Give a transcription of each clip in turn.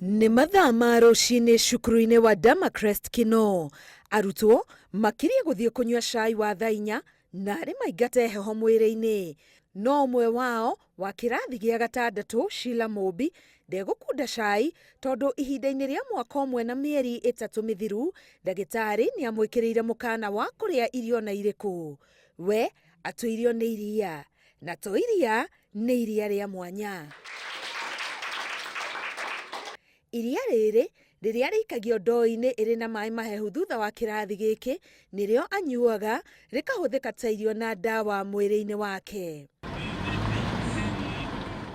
Nĩ mathaa ma rũcinĩ cukuru-inĩ wa Damacrest Kinoo. Arutwo makiriĩ gũthiĩ kũnyua cai wa thaa inya narĩ maingate heho mwĩrĩ-inĩ. No ũmwe wao wa kĩrathi gĩa gatandatũ Sheila Mũmbi ndegũkunda cai tondũ ihinda-inĩ rĩa mwaka ũmwe na mĩeri ĩtatũ mĩthiru ndagĩtarĩ nĩamwĩkĩrĩire mũkana wa kũrĩa irio na irĩkũ. We atũirio nĩ iria na to iria nĩ iria rĩa mwanya. Iria rĩrĩ rĩrĩa rĩikagio ndoo-inĩ ĩrĩ na maĩ mahehu thutha wa kĩrathi gĩkĩ nĩrĩo anyuaga rĩkahũthĩka ta irio na ndawa mwĩrĩ-inĩ wake.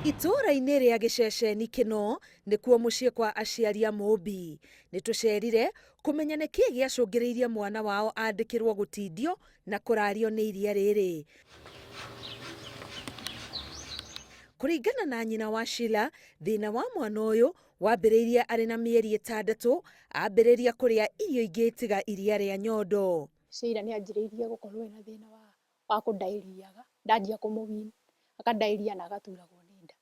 Itũũra-inĩ rĩa Gĩceceni Kĩno nĩkuo mũciĩ kwa aciari a Mũmbi. Nĩtũcerire kũmenya nĩkĩĩ gĩacũngĩrĩirie mwana wao andĩkĩrwo gũtindio na kũrario nĩ iria rĩrĩ. Kũringana na nyina wa Sheila, thĩna wa mwana ũyũ wambĩrĩirie arĩ na mĩeri ĩtandatũ, ambĩrĩria kũrĩa irio ingĩ tiga iria rĩa nyondo. Sheila nĩ anjĩrĩirie gũkorwo ena thĩna wa kũndaĩriaga, ndanjia kũmũ wean, akandairia na agaturagwo nĩ nda.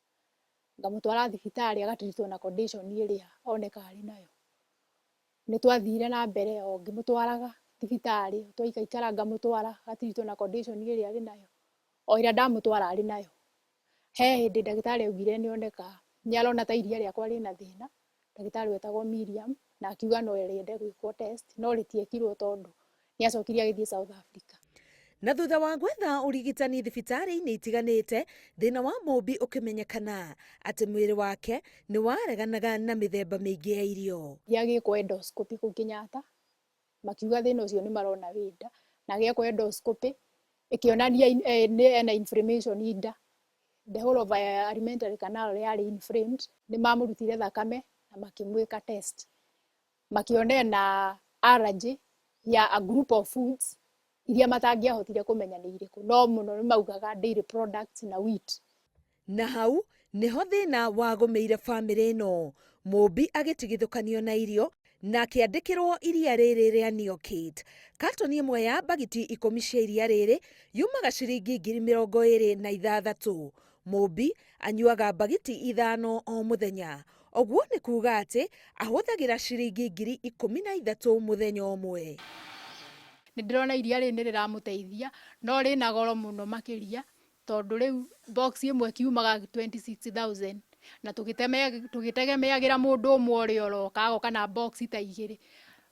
Ngamũtwara thibitarĩ agatiritwo na condition ĩrĩa oneka arĩ nayo. Nĩ twathire na mbere o ngĩmũtwaraga thibitarĩ, twaikaikara ngamũtwara agatiritwo na condition ĩrĩa arĩ nayo, o ĩrĩa ndamũtwara arĩ nayo. He hĩndĩ ndagĩtarĩ augire nĩ oneka nĩ arona ta iria rĩakwa rĩna thĩna, ndagĩtarĩ wetagwo Miriam, na akiuga no rĩende gwĩkwo test, no rĩtiekirwo tondũ nĩ acokire agĩthiĩ South Africa. Na thutha wa gwetha ũrigitani thibitarĩ-inĩ itiganĩte, thĩna wa Mũmbi ũkĩmenyekana atĩ mwĩrĩ wake nĩ wareganaga na mĩthemba mĩingĩ ya irio. Agĩkwo endoscopy kũu Kenyatta, makiuga thĩna ũcio nĩ marona wĩ nda, na agĩkwo endoscopy ĩkĩonania ena inflammation nda, the whole of alimentary canal yarĩ inflamed, nĩ mamũrutire thakame na makĩmwĩka test. Makĩona ena allergy ya a group of foods iria matangĩahotire kũmenya nĩ irĩkũ, no mũno nĩ maugaga dairy products na wheat. Na hau nĩho thĩna wagũmĩire bamĩrĩ ĩno, Mũmbi agĩtigithũkanio na irio na akĩandĩkĩrwo iria rĩrĩ rĩa Neocate. Katoni ĩmwe ya mbagiti ikũmi cia iria rĩrĩ yumaga ciringi 26,000. Mũmbi anyuaga mbagiti ithano o mũthenya. Ũguo nĩ kuuga atĩ ahũthagĩra ciringi 13,000 mũthenya ũmwe. Nĩ ndĩrona iria rĩrĩ nĩ rĩramũteithia, no rĩna goro mũno makĩria, tondũ rĩu box ĩmwe kiumaga 26,000 na tũgĩtegemeagĩra mũndũ ũmwe ũrĩa ũroka agoka na box ta igĩrĩ,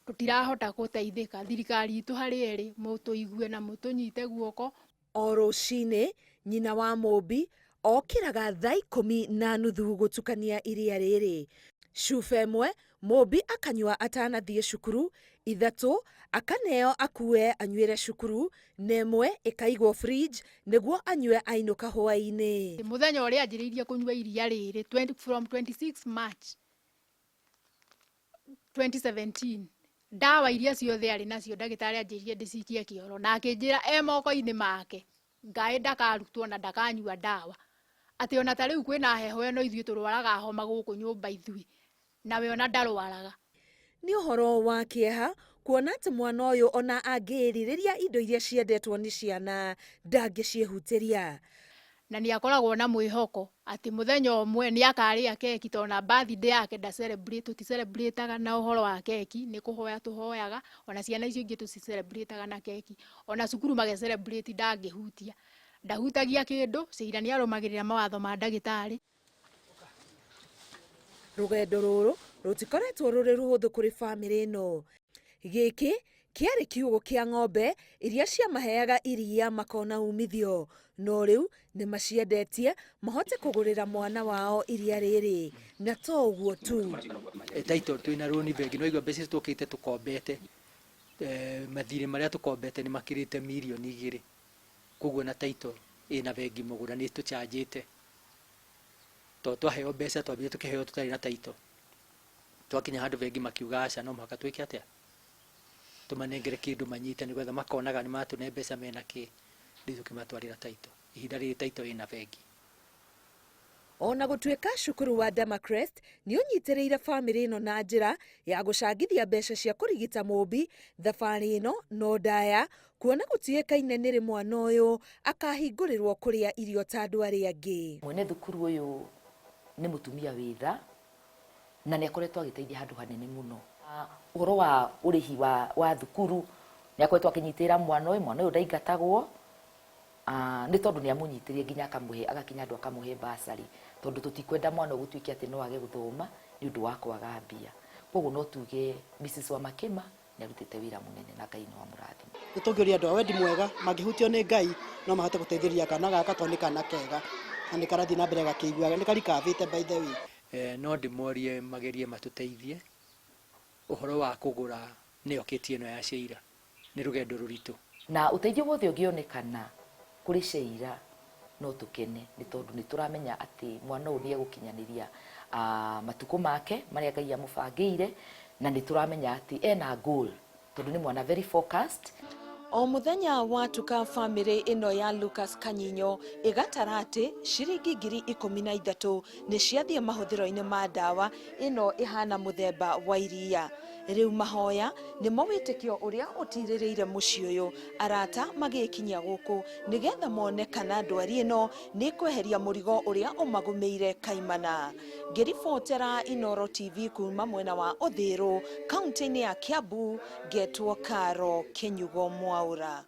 tũtirahota gũteithĩka. Thirikari itũ harĩa ĩrĩ, mũtũigue na mũtũnyite guoko. O rũcinĩ, nyina wa Mũmbi okĩraga thaa 10:30 gũtukania iria rĩrĩ. Cuba ĩmwe Mũmbi akanyua atanathiĩ cukuru, ithatũ akaneo akue anyuĩre cukuru, na ĩmwe ĩkaigwo fridge nĩguo anyue ainũka hwaĩ-inĩ. Mũthenya ũrĩa anjĩrĩirie kũnyua iria rĩrĩ, from 26 March 2017, ndawa iria ciothe arĩ nacio ndagĩtarĩ anjĩrire ndĩcikie kĩoro, na akĩnjĩra e moko-inĩ make Ngaĩ ndakarutwo na ndakanyua ndawa, atĩ ona ta rĩu kwĩna heho ĩno ithuĩ tũrwaraga homa gũkũ nyũmba ithuĩ, nawe ona ndarwaraga. Nĩ ũhoro wa kĩeha kuona atĩ mwana ũyũ ona angĩĩrirĩria indo iria ciendetwo nĩ ciana ndangĩciĩhutĩria. Na nĩ akoragwo na mwĩhoko atĩ mũthenya ũmwe nĩ akarĩa keki, tondũ ona birthday yake nda celebrate, tũti celebrate aga na ũhoro wa keki, nĩ kũhoya tũhoyaga, ona ciana icio ingĩ tũti celebrate aga na keki, ona cukuru magĩ celebrate ndangĩhutia, ndahutagia kĩndũ, Sheila nĩ arũmagĩrĩra mawatho ma ndagĩtarĩ. Rũgendo rũrũ rũtikoretwo rũrĩ rũhũthũ kũrĩ bamĩrĩ ĩno. Gĩkĩ kĩarĩ kiugũ kĩa ng'ombe iria ciamaheaga iria makona umithio, no rĩu nĩ maciendetie mahote kũgũrĩra mwana wao iria rĩrĩ. Na to ũguo tu. Title twĩna rũni bengi, nĩ waigua mbeca ici tũkĩte tũkombete, mathirĩ marĩa tũkombete nĩ makĩrĩte mirioni igĩrĩ, koguo na title ĩna bengi mũgũnda nĩ ĩtũcanjĩte. Tondũ twaheo mbeca twambire tũkĩheo tũtarĩ na title, twakinya handũ bengi makiuga aca no mũhaka twĩke atĩa, tũmanengere kĩndũ manyite nĩgetha makonaga nĩ matũne mbeca mena kĩ, rĩu tũkĩmatwarĩra title. Ihinda rĩrĩ title ĩna bengi. O na gũtuĩka cukuru wa Damacrest nĩ ũnyitĩrĩire bamĩrĩ ĩno na njĩra ya gũcangithia mbeca cia kũrigita Mũmbi, thabarĩ ĩno no ndaya kuona gũtiũĩkaine nĩ rĩ mwana ũyũ akahingũrĩrwo kũrĩa irio ta andũ arĩa angĩ. Mwene thukuru ũyũ nĩ mũtumia wĩ tha, Na nĩ akoretwo agĩteithia handũ hanene mũno. Ũhoro wa ũrĩhi wa thukuru, nĩ akoretwo akĩnyitĩrĩra mwana ũyũ, mwana ũyũ ndaingatagwo, nĩ tondũ nĩ amũnyitĩrĩire nginya akamũhe, agakinya andũ akamũhe bursary, tondũ tũtikwenda mwana ũyũ gũtuĩke atĩ no age gũthoma nĩ ũndũ wa kwaga mbia. Koguo no tuge Mrs. Wamakema nĩ arutĩte wĩra mũnene na Ngai no amũrathime. Nĩ tũngĩũria andũ a wendi mwega mangĩhutio nĩ Ngai no mahote gũteithĩrĩria kana gaka, tondũ nĩ kana kega na nĩ karathiĩ na mbere gakĩiguaga, nĩ karikavĩte by the way. No ndĩmorie magerie matũteithie ũhoro wa kũgũra nĩyo kit ĩno ya Sheila, nĩ rũgendo rũritũ. Na ũteithio wothe ũngĩonekana kũrĩ Sheila no tũkene, nĩ tondũ nĩ tũramenya atĩ mwana ũyũ nĩ egũkinyanĩria matukũ make marĩa Ngai amũbangĩire, na nĩ tũramenya atĩ ena goal, tondũ nĩ mwana very focused. O mũthenya watuka, bamĩrĩ ĩno ya Lucas Kanyinyo ĩgatara atĩ ciringi 13,000 nĩ ciathiĩ mahũthĩro-inĩ ma ndawa ĩno ĩhana mũthemba wa iria. Rĩu mahoya nĩmo wĩtĩkio ũrĩa ũtirĩrĩire mũciĩ ũyũ, arata magĩkinyia gũkũ nĩgetha mone kana ndwari ĩno nĩ kweheria mũrigo ũrĩa ũmagũmĩire kaimana. Ngĩribotera Inoro TV kuma mwena wa Ũthĩrũ, kaunti-inĩ ya Kiambu, ngetwo Karo Kĩnyugo Mwaũra.